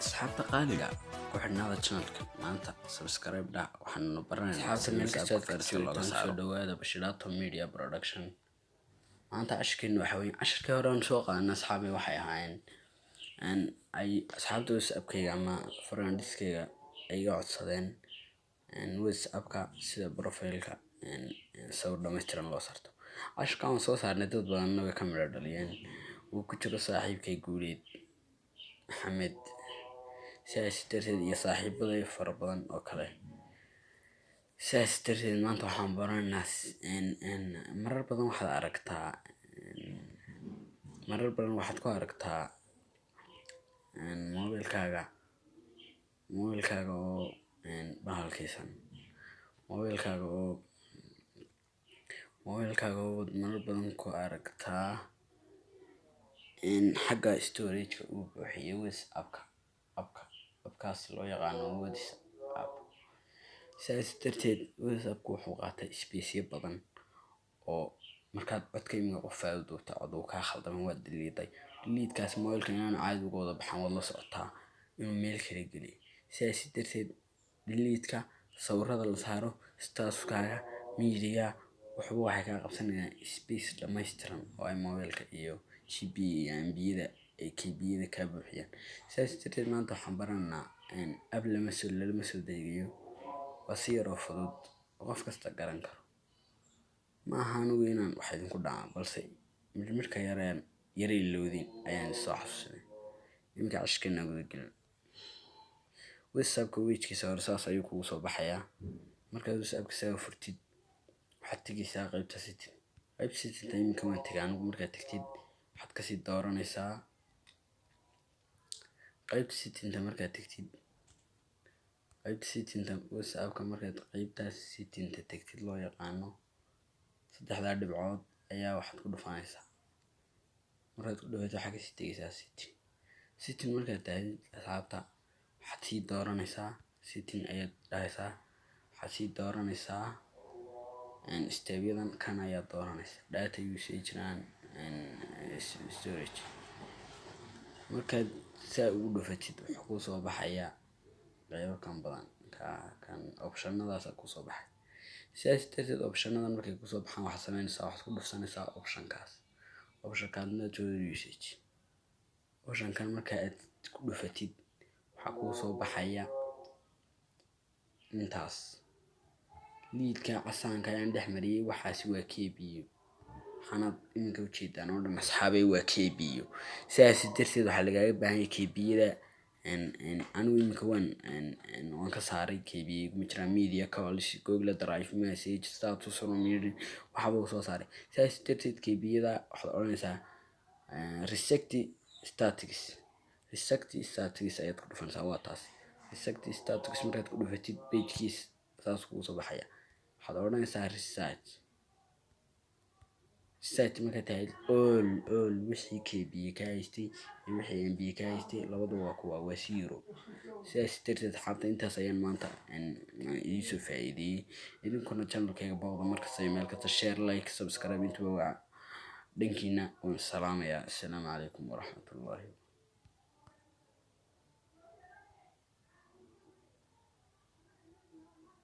Asxaabta qaaliga ku xidhnaada channelka, maanta subscribe dhac. Waxaanu baranaynaa Asxaabta sida meel kasta WhatsApp aad ka viruska looga joogtaan, soo saaro. dhawaada Bashiraato Media Production. Maanta cashirkeenu waxa weeye cashirkii hore aan soo qaadanay, asxaabi, waxay ahaayeen ay asxaabta WhatsApp-kayga ama friends-kayga ay iga codsadeen WhatsApp-ka sida profile-ka sawir dhammaystiran loo saarto. Cashirkan waan soo saarnay, dad badanna way ka midho dhaliyeen, uu ku jiro saaxiibkay Guuleed Maxamed, sidaas darteed iyo saaxiibaday fara badan oo kale. Sidaas darteed maanta waxaan baranaynaa, marar badan waxaad aragtaa, marar badan waxaad ku aragtaa mobilkaaga oo bahalkaysan, mobilkaaga oo marar badan ku aragtaa xagga storage-ka uu buuxiyey WhatsApp-ka, app-kaas loo yaqaano WhatsApp. Sidaas darteed WhatsApp-ku wuxuu qaatay space badan oo markaad codka iminka qof aad u duubta, cod uu kaa khaldamay, waad delete-ay. Delete-kaas mobilka inaanu caadi uga wada baxan waad la socotaa, inuu meel kale geliyo. Sidaas darteed delete-ka sawirada la saaro, statuskaaga, media, waxba waxay kaa qabsanayaan space dhammaystiran oo ay mobilka iyo GB iyo MB-yada ay KB-yada kaa buuxiyaan. Sidaas darteed maanta waxaan baranaynaa app lalama soo dejiyo, waa si yar oo fudud oo qof kasta garan karo. Ma aha anigu inaan wax idinku dhaca, balse midhmidhka yareen yara ilowdin ayaan soo xasuusinay. Iminka cashirkeena guda gelin. WhatsApp-ka wejkiisa hore saas ayuu kugu soo baxayaa. Markaad WhatsApp-ka isaga furtid, waxaad tegeysaa qaybta setting. Qaybta setting iminka waan tegay anigu. Markaad tegtid, waxaad kasii dooranaysaa qaybta setting-ta. Markaad tegtid qaybta setting-ta WhatsApp-ka, markaad qaybtaas setting-ta tegtid, loo yaqaano saddexdaa dhibcood ayaa waxaad ku dhufanaysaa. Markaad ku dhufato, waxaad kasii tegeysaa setting. Setting markaad tahdid, asxaabta, waxaad sii dooranaysaa setting ayaad dhahaysaa, waxaad sii dooranaysaa step-yadan kan ayaad dooranaysaa, data usage and storage. Markaad saa ugu dhufatid, wuxuu kusoo baxayaa qaybo kan badan, kan option-adaas kusoo baxay. Sidaas darteed option-adan markay kusoo baxaan, waxaad sameynaysaa, waxaad ku dhufsanaysaa option-kaas, option-kaas network usage. Option-kan marka aad ku dhufatid, waxaa kuu soo baxaya intaas liidka casaanka ayaan dhex mariyay. Waxaasi waa KB. Waxaanaad iminka ujeedaan oo dhan, asxaabay, waa KB. Sidaas darteed waxaa lagaaga baahan yahay KB-yada. Anigu iminka waan ka saaray, KB kuma jiraan. Media, calls, Google Drive, message, status, meeting, waxba uu soo saaray. Sidaas darteed KB-yada waxaad odhanaysaa reset statistics. Reset statistics ayaad ku dhufanaysaa, waa taas. Reset statistics markaad ku dhufatid, page-kiis saas kugu soo baxaya. Waxaad odhanaysaa reset. Reset markaad tahay, all wixii KB ka haystay iyo wixii MB ka haystay labaduba waa kuwa, waa zero. Sidaas darteed, asxaabta, intaas ayaan maanta idiin soo faa'iideeyey. Idinkuna channelkayga booqda markasta iyo meel kasta. Share, like, subscribe intuba waa dhankiina. Waan salaamayaa. Assalaamu calaykum waraxmatullaahi.